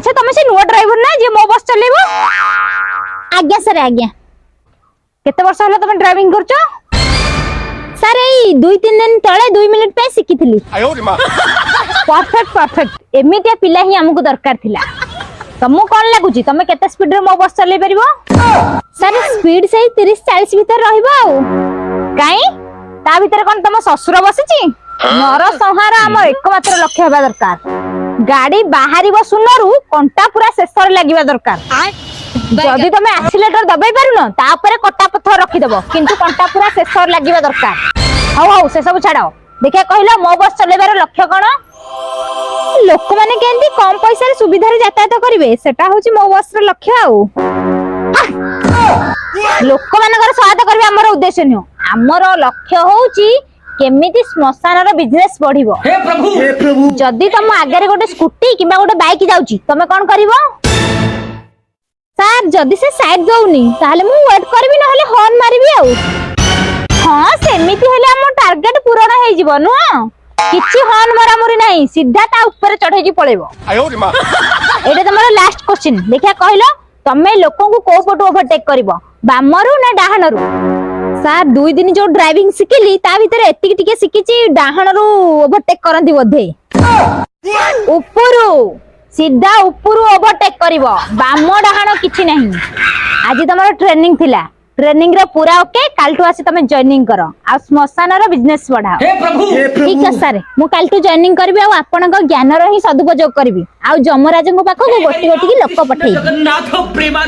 ଆଚ୍ଛା, ତମେ ସେ ନୂଆ ଡ୍ରାଇଭର ନା, ଯିଏ ମୋ ବସ୍ ଚଲେଇବ? ଆଜ୍ଞା ସାର୍, ଆଜ୍ଞା। କେତେ ବର୍ଷ ହେଲା ତମେ ଡ୍ରାଇଭିଂ କରୁଛ? ସାର୍, ଏଇ 2-3 ଦିନ ତଳେ 2 ମିନିଟ ପାଇଁ ଶିଖିଥିଲି। 哎呦我的妈！ perfect, perfect. ଏମିତିଆ ପିଲା ହିଁ ଆମକୁ ଦରକାର ଥିଲା। ତମକୁ କଣ ଲାଗୁଛି, ତମେ କେତେ ସ୍ପିଡରେ ମୋ ବସ୍ ଚଲେଇ ପାରିବ? ସାର୍, ସ୍ପିଡ ସେଇ 30-40 ଭିତରେ ରହିବ ଆଉ। କାଇଁ, ତା ଭିତରେ କଣ ତମ ଶ୍ୱଶୁର ବସିଛି? ନରସଂହାର ଆମ ଏକମାତ୍ର ଲକ୍ଷ୍ୟ ହେବା ଦରକାର। ଗାଡି ବାହାରିବ ଶୂନରୁ, କଣ୍ଟା ପୁରା ଶେଷରେ ଲାଗିବା ଦରକାର। ଯଦି ତମେ ଆକ୍ସିଲେଟର ଦବେଇ ପାରୁନ, ତାପରେ କଟା ପଥର ରଖିଦବ, କିନ୍ତୁ କଣ୍ଟା ପୁରା ଶେଷରେ ଲାଗିବା ଦରକାର। ହଉ ହଉ, ସେସବୁ ଛାଡ। ଦେଖିଆ କହିଲ, ମୋ ବସ୍ ଚଲେଇବାର ଲକ୍ଷ୍ୟ କଣ? ଲୋକମାନେ କେମିତି କମ ପଇସାରେ ସୁବିଧାରେ ଯାତାୟାତ କରିବେ, ସେଟା ହଉଛି ମୋ ବସ୍ ର ଲକ୍ଷ୍ୟ ଆଉ। ଲୋକମାନଙ୍କର ସହାୟତା କରିବା ଆମର ଉଦ୍ଦେଶ୍ୟ ନୁହଁ। ଆମର ଲକ୍ଷ୍ୟ ହଉଛି କେମିତି ଶ୍ମଶାନର ବିଜନେସ ବଢିବ। हे प्रभु, हे प्रभु। ଯଦି ତମ ଆଗରେ ଗୋଟେ ସ୍କୁଟି କିମ୍ବା ଗୋଟେ ବାଇକ୍ ଯାଉଛି, ତମେ କଣ କରିବ? ସାର୍, ଯଦି ସେ ସାଇଡ୍ ଦଉନି, ତାହେଲେ ମୁଁ ୱେଟ୍ କରିବି, ନହେଲେ ହର୍ନ ମାରିବି ଆଉ। ହଁ, ସେମିତି ହେଲେ ଆମ ଟାର୍ଗେଟ ପୂରଣ ହେଇଯିବ, ନୁହଁ? କିଛି ହର୍ନ ମରାମରି ନାହିଁ, ସିଧା ତା ଉପରେ ଚଢେଇକି ପଳେଇବ। 哎呦我的妈！ ଏଇଟା ତମର ଲାଷ୍ଟ କ୍ୱେଶ୍ଚିନ୍। ଦେଖିଆ କହିଲ, ତମେ ଲୋକଙ୍କୁ କୋଉ ପଟୁ ଓଭରଟେକ୍ କରିବ, ବାମରୁ ନା ଡାହାଣରୁ? ସାର୍, 2 ଦିନ ଯୋଉ ଡ୍ରାଇଭିଂ ଶିଖିଲି, ତା ଭିତରେ ଏତିକି ଟିକେ ଶିଖିଛି, ଡାହାଣରୁ ଓଭରଟେକ୍ କରନ୍ତି ବୋଧେ। ଉପରୁ, ସିଧା ଉପରୁ ଓଭରଟେକ୍ କରିବ, ବାମ ଡାହାଣ କିଛି ନାହିଁ। ଆଜି ତମର ଟ୍ରେନିଂ ଥିଲା, ଟ୍ରେନିଂ ର ପୁରା ଓକେ। କାଲିଠୁ ଆସି ତମେ ଜଏନିଂ କର ଆଉ ଶ୍ମଶାନର ବିଜନେସ ବଢାଅ। हे प्रभु, हे ଠିକ ଅଛି ସାର୍, ମୁଁ କାଲିଠୁ ଜଏନିଂ କରିବି ଆଉ ଆପଣଙ୍କ ଜ୍ଞାନର ହିଁ ସଦୁପଯୋଗ କରିବି ଆଉ ଯମରାଜଙ୍କ ପାଖକୁ ଗୋଟି ଗୋଟିକି ଲୋକ ପଠେଇବି। जगन्नाथ प्रेमा।